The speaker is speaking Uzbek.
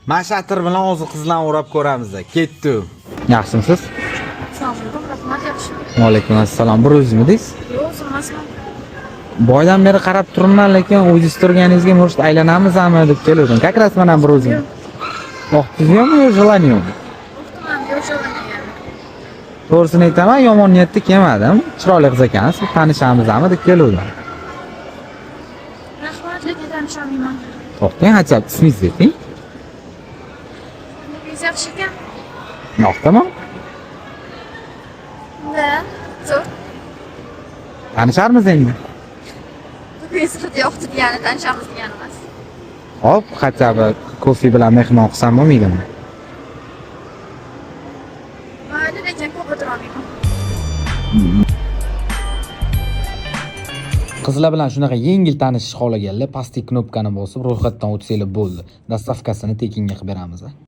Mana shu atir bilan hozir qizlarni o'rab ko'ramiz. Ketdi. Yaxshimisiz? Assalomu alaykum, rahmat, yaxshi. Va alaykum assalom. Bir o'zingizmidingiz? Yo'q, o'zim emasman. Boydan beri qarab turibman, lekin o'zingiz turganingizga может aylanamizmi deb keluvdim. Как раз mana bir o'zim. Vaqtingiz yo'qmi yo желание yo'qmi? Vaqtim yo'q, желание. To'g'risini aytaman, yomon niyatda kelmadim. Chiroyli qiz ekansiz, tanishamizmi deb keluvdim. Rahmat, lekin tanisholmayman. To'xtang, хотя бы ismingizni ayting. Bugungiz yaxshi ekan. Yoqdimi? Да, zo'r. Tanisharmiz endi. Bugungiz hidi yoqdi degani tanishamiz degani emas. Hop, хотя бы kofe bilan mehmon qilsam bo'lmaydimi? Mayli, lekin ko'p o'tirolmayman. Qizlar bilan shunaqa yengil tanishish xohlaganlar pastki knopkani bosib, ro'yxatdan o'tsanglar bo'ldi. Dastavkasini tekinga qilib beramiz.